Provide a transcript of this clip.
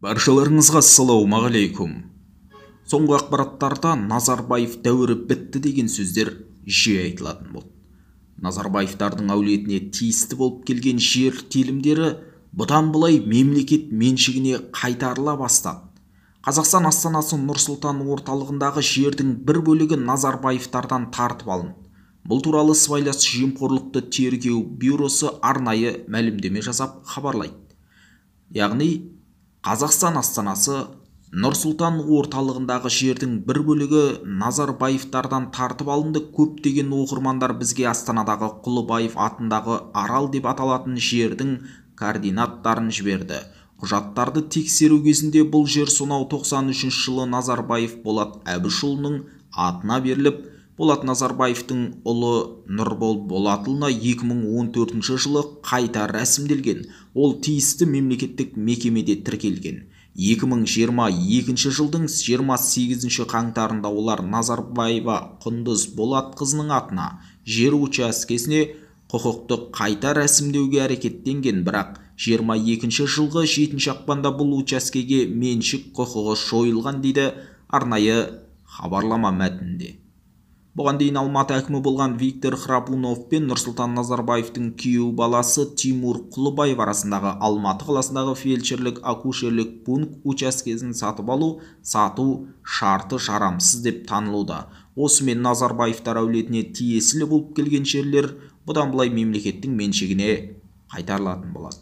Баршаларыңызға ассалаумағалейкум. Соңғы ақпараттарда Назарбаев дәуірі бітті деген сөздер жиі айтылатын болды. Назарбаевтардың әулетіне тиісті болып келген жер телімдері бұдан былай мемлекет меншігіне қайтарыла бастады. Қазақстан астанасы Нұр-Сұлтан орталығындағы жердің бір бөлігі Назарбаевтардан тартып алынды. Бұл туралы Сыбайлас жемқорлықты тергеу бюросы арнайы мәлімдеме жасап хабарлайды. Яғни Қазақстан астанасы Нұр-Сұлтан орталығындағы жердің бір бөлігі Назарбаевтардан тартып алынды. Көптеген оқырмандар бізге Астанадағы Құлыбаев атындағы Арал деп аталатын жердің координаттарын жіберді. Құжаттарды тексеру кезінде бұл жер сонау 93 жылы Назарбаев Болат Әбішұлының атына беріліп, Болат Назарбаевтың ұлы Нұрбол Болатұлына 2014 жылы қайта рәсімделген. Ол тиісті мемлекеттік мекемеде тіркелген. 2022 жылдың 28 қаңтарында олар Назарбаева Құндыз Болатқызының атына жер учаскесіне құқықты қайта рәсімдеуге әрекеттенген, бірақ 22 жылғы 7 ақпанда бұл учаскеге меншік құқығы жойылған, дейді арнайы хабарлама мәтінінде. Бұған дейін Алматы әкімі болған Виктор Храпунов пен Нұрсұлтан Назарбаевтың күйеу баласы Тимур Құлыбаев арасындағы Алматы қаласындағы фельдшерлік-акушерлік пункт учаскесін сатып алу, сату шарты жарамсыз деп танылуда. Осымен Назарбаевтар әулетіне тиесілі болып келген жерлер бұдан былай мемлекеттің меншігіне қайтарылатын болады.